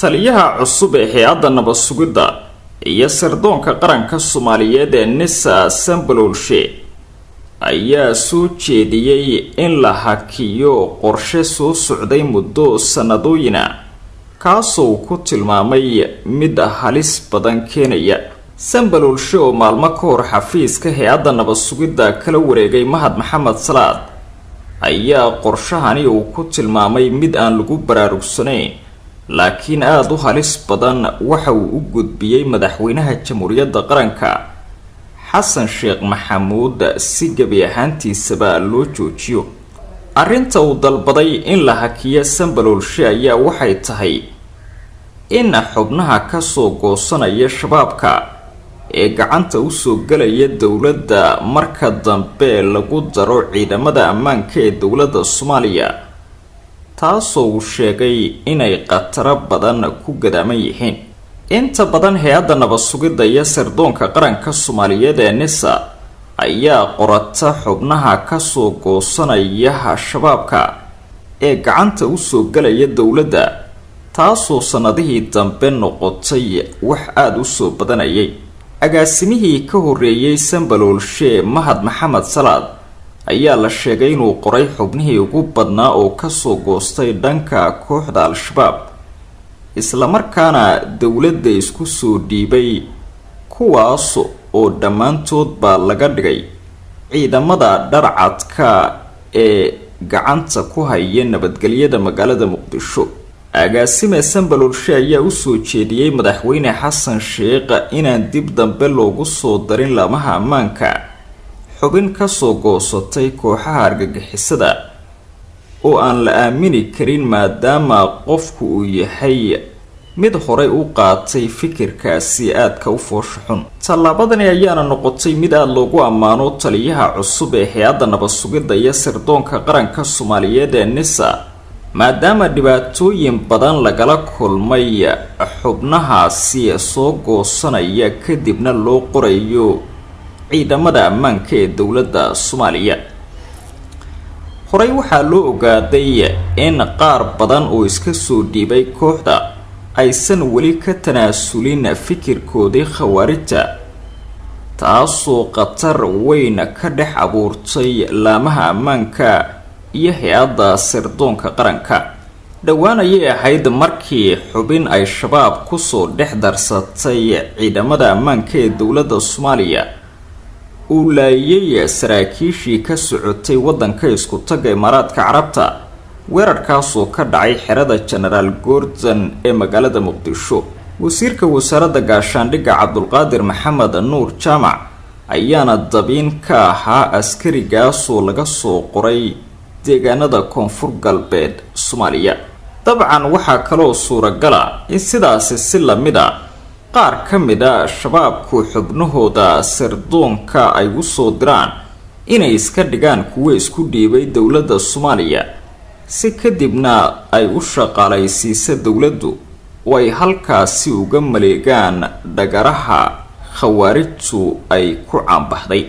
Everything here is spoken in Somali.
Taliyaha cusub ee hay-adda nabad sugidda iyo sirdoonka qaranka Soomaaliyeed ee NISA, Sambalolshe, ayaa soo jeediyey in la hakiyo qorshe soo socday muddo sanadooyina, kaasoo ku tilmaamay mid halis badan keenaya. Sambalolshe oo maalmo ka hor xafiiska hay-adda nabad sugidda kala wareegay Mahad Maxamed Salaad ayaa qorshahani uu ku tilmaamay mid aan lagu baraarugsanayn laakiin aada u halis badan waxa uu u gudbiyey madaxweynaha Jamhuuriyadda Qaranka Xasan Sheekh Maxamuud si gebi ahaantiisaba loo joojiyo. Arrinta uu dalbaday in la hakiyo Sambalolshe ayaa waxay tahay in xubnaha kasoo goosanaya Shabaabka ee gacanta usoo gelaya dowladda marka dambe lagu daro ciidamada ammaanka ee dowladda Soomaaliya, taasoo uu sheegay inay khataro badan ku gadaaman yihiin. Inta badan hay-adda nabad sugidda iyo sirdoonka qaranka Soomaaliyeed ee NISA ayaa qorata xubnaha kasoo goosanaya Shabaabka ee gacanta usoo gelaya dowladda, taasoo sanadihii dambe noqotay wax aada usoo badanayay. Agaasimihii ka horreeyey Sambalolshe, Mahad Maxamed Salaad, ayaa la sheegay inuu qoray xubnihii ugu badnaa oo kasoo goostay dhanka kooxda Al-Shabaab, islamarkaana dowladda isku soo dhiibay, kuwaas oo dhammaantoodba laga dhigay ciidamada dharcadka ee gacanta ku haya nabadgelyada magaalada Muqdisho. Agaasime Sambalolshe ayaa usoo jeediyey madaxweyne Xasan Sheekh inaan dib dambe loogu soo darin laamaha ammaanka xubin kasoo goosatay kooxaha argagixisada oo aan la aamini karin, maadaama qofku uu yahay mid horay u qaatay fikirkaasi aadka u foosha xun. Tallaabadani ayaana noqotay mid aada loogu ammaano taliyaha cusub ee hay-adda nabad sugidda iyo sirdoonka qaranka Soomaaliyeed ee NISA, maadaama dhibaatooyin badan lagala kulmay xubnahaasi soo goosanaya kadibna loo qorayo ciidamada ammaanka ee dowladda Soomaaliya. Horey waxaa loo ogaaday in qaar badan oo iska soo dhiibay kooxda aysan weli ka tanaasulin fikirkoodii khawaarijta, taasoo khatar weyn ka dhex abuurtay laamaha ammaanka iyo hay-adda sirdoonka qaranka. Dhowaan ayay ahayd markii xubin ay Shabaab kusoo dhex darsatay ciidamada ammaanka ee dowladda Soomaaliya uu laayay saraakiishii ka socotay waddanka isku tagga Imaaraadka Carabta, weerarkaasoo ka dhacay xerada Genaraal Gordon ee magaalada Muqdisho. Wasiirka wasaaradda gaashaandhigga Cabdulqaadir Maxamed Nuur Jaamac ayaana dabiin ka ahaa askarigaasoo laga soo qoray deegaanada Koonfur Galbeed Soomaaliya. Dabcan waxaa kaloo suuragala in sidaasi si lamid a qaar ka mid a Shabaabku xubnahooda sirdoonka ay u soo diraan inay iska dhigaan kuwo isku dhiibay dowladda Soomaaliya, si kadibna ay u shaqaalaysiisa dowladdu oo ay halkaasi uga maleegaan dhagaraha khawaarijtu ay ku caanbaxday.